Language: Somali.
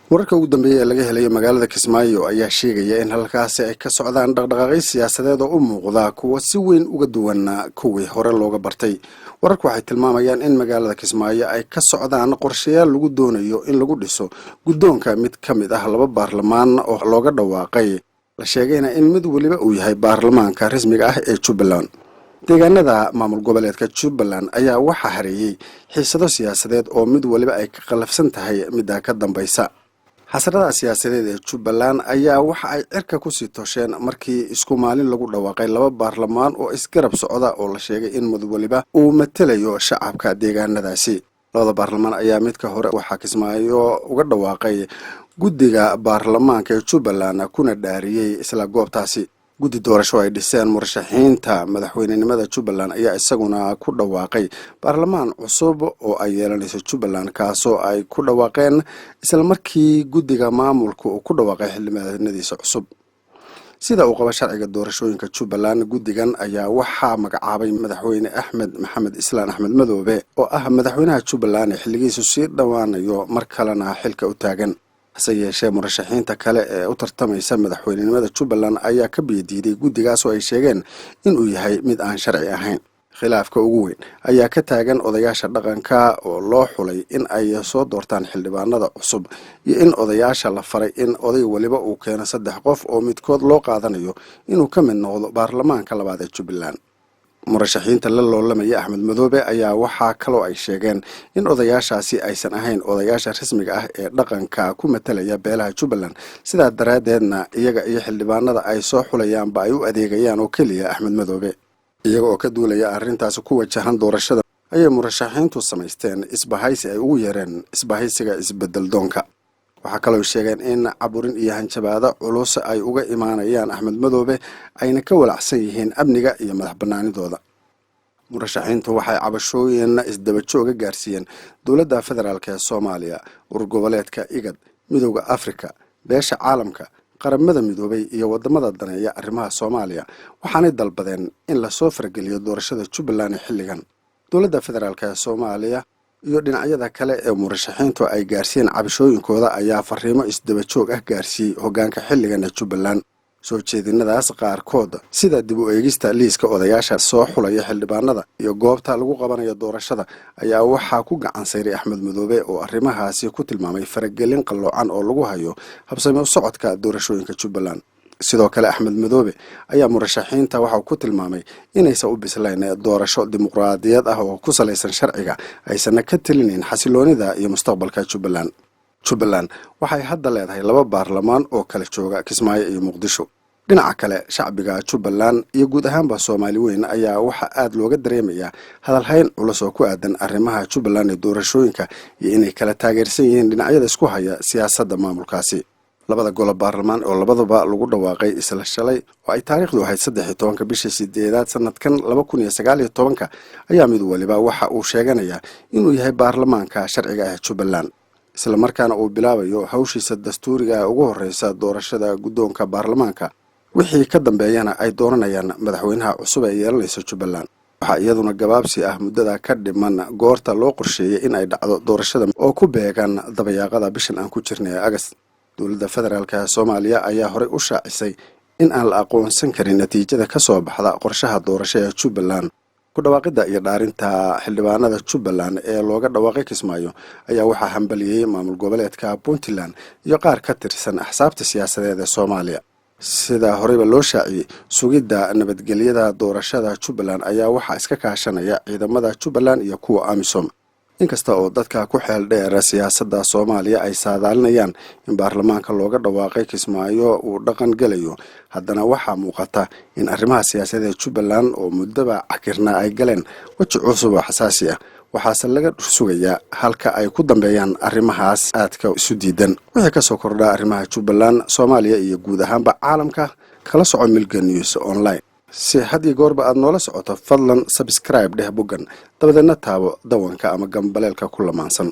Wararka ugu dambeeya ee laga helayo magaalada Kismaayo ayaa sheegaya in halkaasi ay ka socdaan dhaqdhaqaaqyo siyaasadeed oo u muuqda kuwa si weyn uga duwan kuwii hore looga bartay. Wararku waxay tilmaamayaan in magaalada Kismaayo ay ka socdaan qorshayaal lagu doonayo in lagu dhiso guddoonka mid ka mid ah laba baarlamaan oo looga dhawaaqay, la sheegayna in mid weliba uu yahay baarlamaanka rasmiga ah ee Jubbaland. Deegaanada maamul goboleedka Jubbaland ayaa waxaa hareeyey xiisado siyaasadeed oo mid waliba ay ka qallafsan tahay midda ka dambaysa. Xasaradaha siyaasadeed ee Jubbaland ayaa waxa ay cirka kusii tosheen markii isku maalin lagu dhawaaqay laba baarlamaan oo isgarab socda oo la sheegay in mid waliba uu matelayo shacabka deegaanadaasi. Labada baarlamaan ayaa midka hore waxaa Kismaayo uga dhawaaqay guddiga baarlamaanka ee Jubbaland, kuna dhaariyey isla goobtaasi. Guddi doorasho ay dhiseen murashaxiinta madaxweynenimada Jubbaland ayaa isaguna ku dhawaaqay baarlamaan cusub oo ay yeelanayso Jubbaland, kaasoo ay ku dhawaaqeen isla markii guddiga maamulka uu ku dhawaaqay xildhibaanadiisa cusub. Sida uu qabo sharciga doorashooyinka Jubbaland, guddigan ayaa waxaa magacaabay Madaxweyne Axmed Maxamed Islaan, Axmed Madoobe, oo ah madaxweynaha Jubbaland ee xilligiisu sii dhowaanayo, mar kalena xilka u taagan. Hase yeeshee, murashaxiinta kale ee u tartamaysa madaxweynenimada Jubbaland ayaa ka biyadiiday guddigaas oo ay sheegeen inuu yahay mid aan sharci ahayn. Khilaafka ugu weyn ayaa ka taagan odayaasha dhaqanka oo loo xulay in ay soo doortaan xildhibaanada cusub iyo in odayaasha la faray in oday waliba uu keeno saddex qof oo midkood loo qaadanayo inuu ka mid noqdo baarlamaanka labaad ee Jubbaland. Murashaxiinta la loolamaya Axmed Madoobe ayaa waxaa kaloo ay sheegeen in odayaashaasi aysan ahayn odayaasha rasmiga ah ee dhaqanka ku matalaya beelaha Jubbaland, sidaa daraaddeedna iyaga iyo xildhibaanada ay soo xulayaanba ay u adeegayaan oo keliya Axmed Madoobe. Iyaga oo ka duulaya arrintaasi ku wajahan doorashada ayay murashaxiintu samaysteen isbahaysi ay ugu yeereen Isbahaysiga Isbedel Doonka. Waxaa kaloo sheegeen in caburin iyo hanjabaado culus ay uga imaanayaan Axmed Madoobe, ayna ka walacsan yihiin amniga iyo madax banaanidooda. Murashaxiintu waxay cabashooyin isdaba jooga gaarsiiyeen dowladda federaalk ee Soomaaliya, urur goboleedka IGAD, Midowda Afrika, beesha caalamka, Qaramada Midoobay iyo wadamada daneeya arrimaha Soomaaliya, waxaanay dalbadeen in lasoo farageliyo doorashada Jubbaland ee xilligan. Dowladda federaalk ee Soomaaliya iyo dhinacyada kale ee murashaxiintu ay gaarsiiyeen cabashooyinkooda ayaa fariimo isdaba joog ah gaarsiiyey hoggaanka xilligan ee Jubbaland. Soo jeedinadaas qaarkood, sida dib u eegista liiska odayaasha soo xulaya xildhibaanada iyo goobta lagu qabanayo doorashada, ayaa waxaa ku gacan sayray Axmed Madoobe oo arrimahaasi ku tilmaamay faragelin qalloocan oo lagu hayo habsami u socodka doorashooyinka Jubbaland. Sidoo kale, Axmed Madoobe ayaa murashaxiinta waxauu ku tilmaamay inaysan u bislayn doorasho dimuqraadiyad ah oo ku salaysan sharciga, aysanna ka telinayn xasiloonida iyo mustaqbalka Jubbaland. Jubbaland waxay hadda leedahay laba baarlamaan oo kala jooga Kismaayo iyo Muqdisho. Dhinaca kale, shacbiga Jubbaland iyo guud ahaanba Soomaali weyn ayaa waxaa aada looga dareemayaa hadalhayn culus oo ku aadan arrimaha Jubbaland ee doorashooyinka iyo inay kala taageersan yihiin dhinacyada isku haya siyaasadda maamulkaasi. Labada golo baarlamaan oo labadaba lagu dhawaaqay isla shalay oo ay taariikhdu ahayd 13-ka bisha sideedaad sanadkan 2019-ka ayaa mid waliba waxa uu sheeganayaa inuu yahay baarlamaanka sharciga ah Jubbaland, islamarkaana uu bilaabayo hawshiisa dastuuriga ah ugu horeysa doorashada guddoonka baarlamaanka, wixii ka dambeeyana ay dooranayaan madaxweynaha cusub ee yeelanaysa Jubbaland. Waxaa iyaduna gabaabsi ah muddada ka dhiman goorta loo qorsheeyey in ay dhacdo doorashada oo ku beegan dabayaaqada bishan aan ku jirnay ee Agast. Dowladda federaalk Soomaaliya ayaa horey u shaacisay in aan la aqoonsan karin natiijada ka soo baxda qorshaha doorasho ee Jubbaland. Ku dhawaaqidda iyo dhaarinta xildhibaanada Jubbaland ee looga dhawaaqay Kismaayo ayaa waxaa hambaliyey maamul goboleedka Puntland iyo qaar ka tirsan axsaabta siyaasadeed ee Soomaaliya. Sida horeyba loo shaaciyey, sugidda nabadgelyada doorashada Jubbaland ayaa waxaa iska kaashanaya ciidamada Jubbaland iyo kuwa AMISOM. Inkasta oo dadka ku xeel dheer siyaasadda Soomaaliya ay saadaalinayaan in baarlamaanka looga dhawaaqay Kismaayo uu dhaqan gelayo, haddana waxaa muuqata in arrimaha siyaasadeed Jubbaland oo muddaba cakirna ay galeen weji cusub oo xasaasi ah. Waxaase laga sugayaa halka ay ku dambeeyaan arrimahaas aadka isu diidan. Wixii kasoo kordhaa arrimaha Jubbaland, Soomaaliya iyo guud ahaanba caalamka, kala soco Milga News Online. Si had iyo goorba aad noola socoto, fadlan subscribe dheh boggan, dabadeedna taabo dawanka ama gambaleelka ku lamaansan.